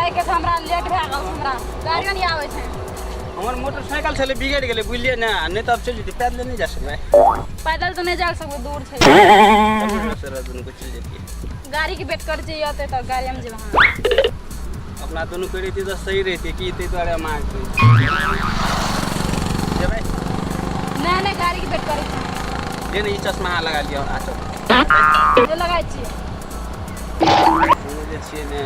जाइके छै, हमरा लेट भए गेल छै, हमरा गाड़ियो नहि आबै छै। हमर मोटरसाइकिल छलै, बिगड़ि गेलै, बुझलियै ने? नहि तऽ आब चलि जेतै पैदले, नहि जा सकबै? पैदल तऽ नहि जा सकबै, दूर छै। सर, दुनू को चलि जैतियै। गाड़ीके वेट करै छियै, अतै तऽ गाड़ीमे जेबै। अहाँ अपना दुनू कोइ रहितियै तऽ सही रहितियै कि? ताहि दुआरे हम अहाँके जेबै। नहि नहि, गाड़ीके वेट करै छियै। जे ने, ई चश्मा अहाँ लगा लिअ आ चलू। जे लगाइ छियै। दुनू जे छियै ने।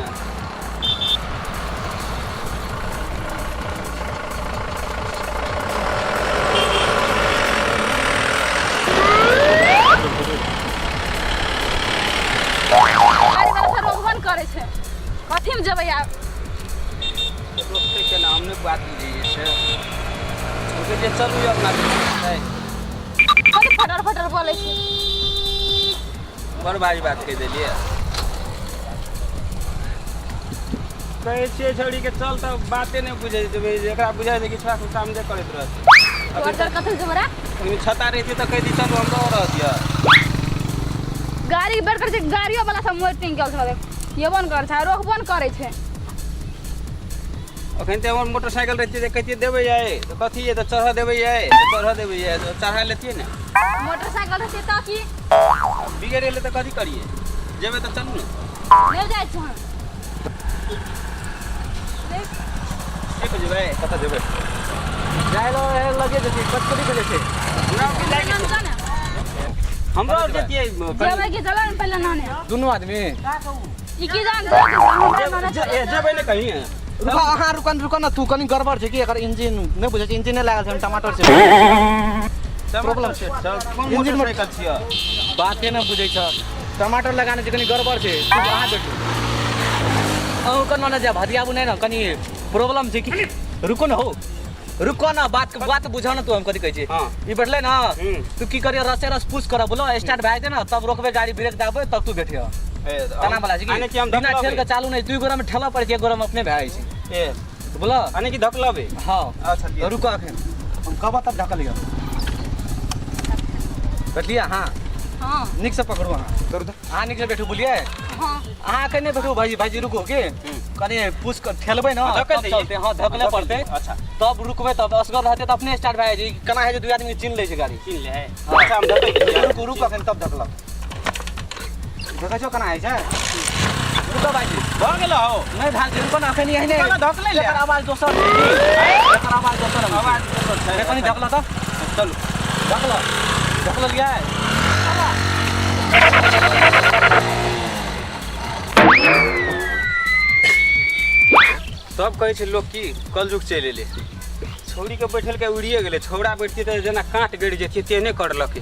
गाड़ी वाला फेर रोकबो ने करै छै। कथीमे जेबै आब? रोकतै केना? हम नहि बात बुझैए से। हम कहै छियै चलू यौ अपना दुनू छै। कथी फटर फटर बोलै छै? बड़ भारी बात कहि देलियै। कहै छियै छौड़ीके चल तऽ बाते नहि बुझै छै। एकरा बुझाइ छै कि छोड़ा खुशामदे करैत रहतै। तोहर डर कथी छै हमरा? अखन छता रहितै तऽ कहि दी चलू, हमरो रह दिअ। गाड़ी बेर करै छै, गाड़ियो वाला सब मोड़ टिंग गेल छै, येबो ने करै छै, रोकबो ने करै छै। अखन तऽ हमर मोटरसाइकिल रहितै तऽ कहितियै देबै यै तऽ कथी यै, तऽ चढ़ऽ देबै यै तऽ चढ़ऽ देबै यै, तऽ चढ़ा लेतियै ने। मोटरसाइकिल रहतै तऽ की? बिगड़ि गेलै तऽ कथी करियै? जेबै तऽ चलू ने। नहि जाइ छी हम। के पे जेबै? कतऽ जेबै? जाइ लए लगे जेतै, कथी कथी छै? हमरा आरके जाइके छै। ने। हमरो आर जतियै। जेबै कि चलो ने पहिले नाने। दुनू आदमी। ई की जान हमरा नाने? जेबै ने कहीं? रुको अहाँ, रुको रुको ने तू। कनी गड़बड़ छै कि एकर इंजन नहि बुझै छै, इंजन नहि लागल छै, टमाटर छै, प्रॉब्लम छै। चल, कोन इंजन मे- मोटरसाइकिल छियै? बाते नहि बुझै छ, टमाटर लगाने छै, कनी गड़बड़ छै। तू अहाँ बैठू, अहूँ कनो ने जायब, हदियाबू नहि ने, कनी प्रॉब्लम छै कि। रुको ने हो, रुको ने, बात बात बुझऽ ने तू, हम कथी कहै छी। हाँ। ई बैठले ने। हम्म। तू की करियो, रसे रस पुश कर बोलो, स्टार्ट भए जेतै ने तब रोकबै गाड़ी, ब्रेक दाबबै तब तू बैठियो। तना वाला छै आने कि कि हम बिना धकलबै? ठेल के चालू नहि, दुई गोरा में ठेला पड़ै छै, एक गोरा में अपने भए जाइ छै। ए। बोलो। आने कि धकलबै? हाँ। अच्छा, लिअ। रुको, अखन हम कहबऽ तब ढकलियो। बैठलियै अहाँ? हाँ। नीक से पकड़ू अहाँ। करू तऽ। अहाँ नीक से बैठू, बुझलियै? हाँ। अहाँ कने बैठू। भाईजी, भाईजी, रुकू के कनि पुश कर ठेलबै ने। धकेल तब दियै। चलतै। हाँ, धकले पड़तै। अच्छा। तब रुकबै, तब असगर रहतै तऽ अपने स्टार्ट भए जाइ छै। केना होइ छै, दुई आदमी चिन्ह लै छै गाड़ी। चिन्ह ले है। अच्छा, हम धकै छियै। रुकू रुकू, अखन तब धकलक। देखै छौ केना होइ छै? रुको भाईजी। भऽ गेल हो। नहि भेल छै, रुको ने, अखन एहने। केना धकलै ले? एकर आवाज दोसर छै, एकर आवाज दोसर आबै छै। आवाज दोसर छै। कनि धकल तऽ। चलू। धकल, धकलियै? सब कहै छै लोक कि कलयुग चलि एलै। छौड़ीके बैठलकै, उड़िए गेलै। छौड़ा बैठतियै तऽ जेना काँट गड़ि जेतियै, तेहने करलकै।